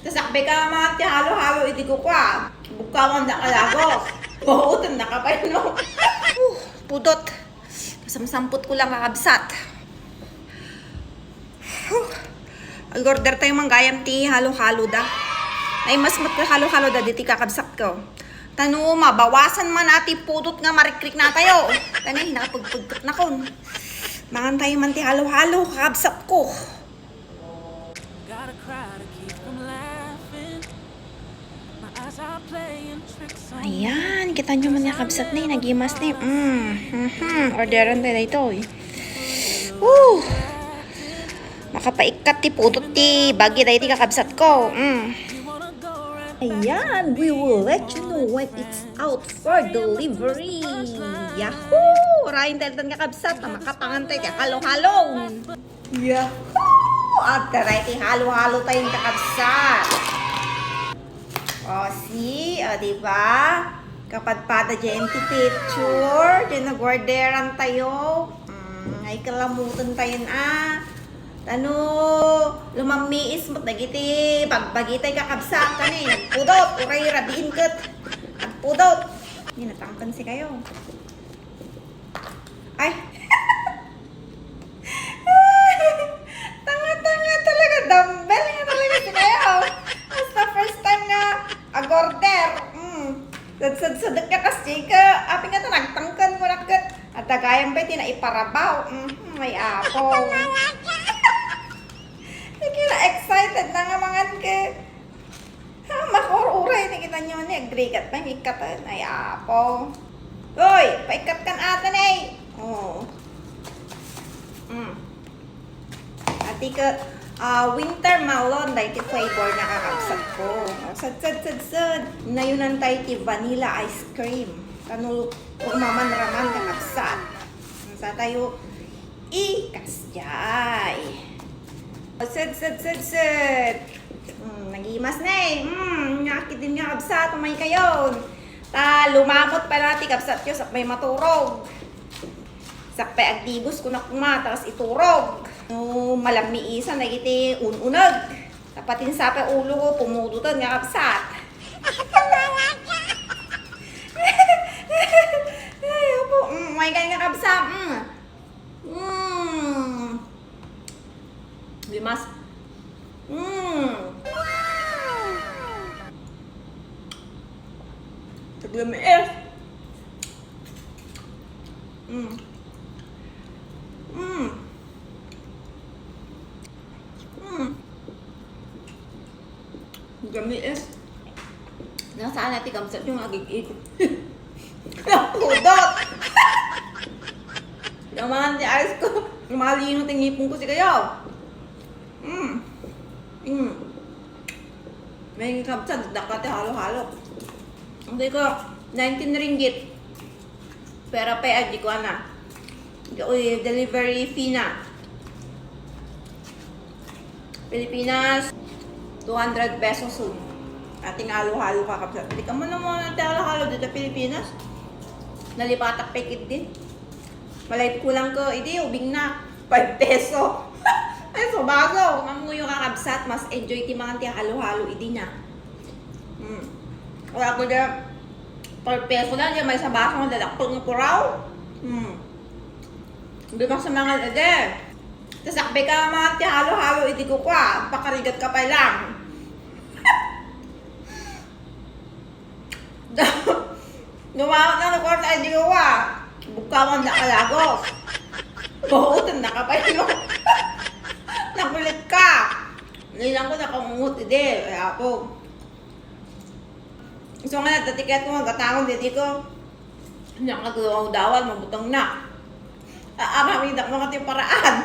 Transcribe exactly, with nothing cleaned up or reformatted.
Sakbay ka man ti halo-halo iti kukua. Bukkawan da ka lagos. Mautan na ka pa, no? Uh, pudot. Kasamsampot ko lang, kakabsat. Huh. Ag-order tayo man gayam ti halo-halo da. Ay, mas mat halo-halo da diti kakabsat ko. Tano, mabawasan man ati pudot nga marikrik na tayo. Tani, nakapagpagkat na kon. Mangan tayo man ti halo-halo, kakabsat ko. Ayan, kita nyo man nga kabsat na, nagimas na. Mm, mhm, orderan tayo dito, eh. Woo! Makapaikkat ti pudot ti bagi dahil ti kakabsat ko. Mm. Ayan, we will let you know when it's out for delivery. Yahoo! Rain tayo kakabsat, makapangan tayo ti halo-halo. Yahoo! Adda tayo ti halo-halo tayo, kakabsat. O, see? O, di ba? Kapadpada dyan ti picture. Dyan nag-orderan tayo. Mm, ay, kalamutan tayo na. Tano, lumammiis mo, dagiti bagbagi tayo, kakabsat, kani, nagpudot, uray rabiin ket. Nagpudot. Hindi, natangkan si kayo. Ay. Tanga-tanga talaga, dumbbell nga talaga si kayo. Basta first time nga ag-order. Mm. Sad-sad-sadak nga kas Jake. Apin nga ta nagtangkan mo na ket. At dagayan ba iti naiparabaw? Mm, ay apo. Sige na, excited na nga mangan ke. Ha, makor-uray ni kita nyo ni agrigat pa ni katan. Ay apo. Hoy, paikat kan ata ni. Oh. Mm. Ati ka, ah, winter melon, dahil ti flavor na kakabsat ko. Sad, sad, sad, sad. Nayunan tayo ti vanilla ice cream. Kanu, umaman raman kakabsat. Sa tayo, i, kasjay. Sad, sad, sad, sad. Mm, nagimas na eh. Mm, nakit din nga kabsat, umay kayo. Ta, lumamot pala ti kabsat yo, sa may maturog. Sakpay agdibus ko na kuma, takas iturog. No, malammiisan dagiti un-uneg. Tapatin sapay ulo ko, pumudotan nga kabsat. Ay, apo, mm, may kay nga kabsat, mm. Mm. Limas. Mm. Taglamiis. Mm. Mm. Mm. Gamiis. Nasaan na ti kamsat yung agig-ig? Nakudot! Naman ti ayos ko. Malino ti ngipon ko si kayo. Mm. Mm. May kamsat, daka ti halo-halo. Hindi ko, nineteen ringgit. Pera pay, adi ko, ana. Uy, delivery fee na. Pilipinas, two hundred pesos, um. Ating halo-halo, kakabsat. Di ka mo naman natin halo-halo dito Pilipinas. Nalipatak pekit din. Malay ko lang ko, idi, ubing na. Five peso. Ay, so baso. Mamuyo, kakabsat, mas enjoy ti mangan ti halo-halo, idi na. Hmm. Wala ko dyan. Five peso lang, di may sa baso nga dadakpol nga puraw. Hmm. Di ba sa mga ede? Tasakbe ka mga ti halo-halo, iti ko kwa. Pakarigat ka pa lang. Dumaot na ng kwarta, iti ko kwa. Bukawan na kalagos. Mautan na ka pa yun. Nakulit ka. Nilang ko nakangungot, ide. Ay, apo. So nga, nagtatiket ko, nagkatangon, didi ko. Nakagawang dawan, mabutang na. Aaramid ako nga ti paraan.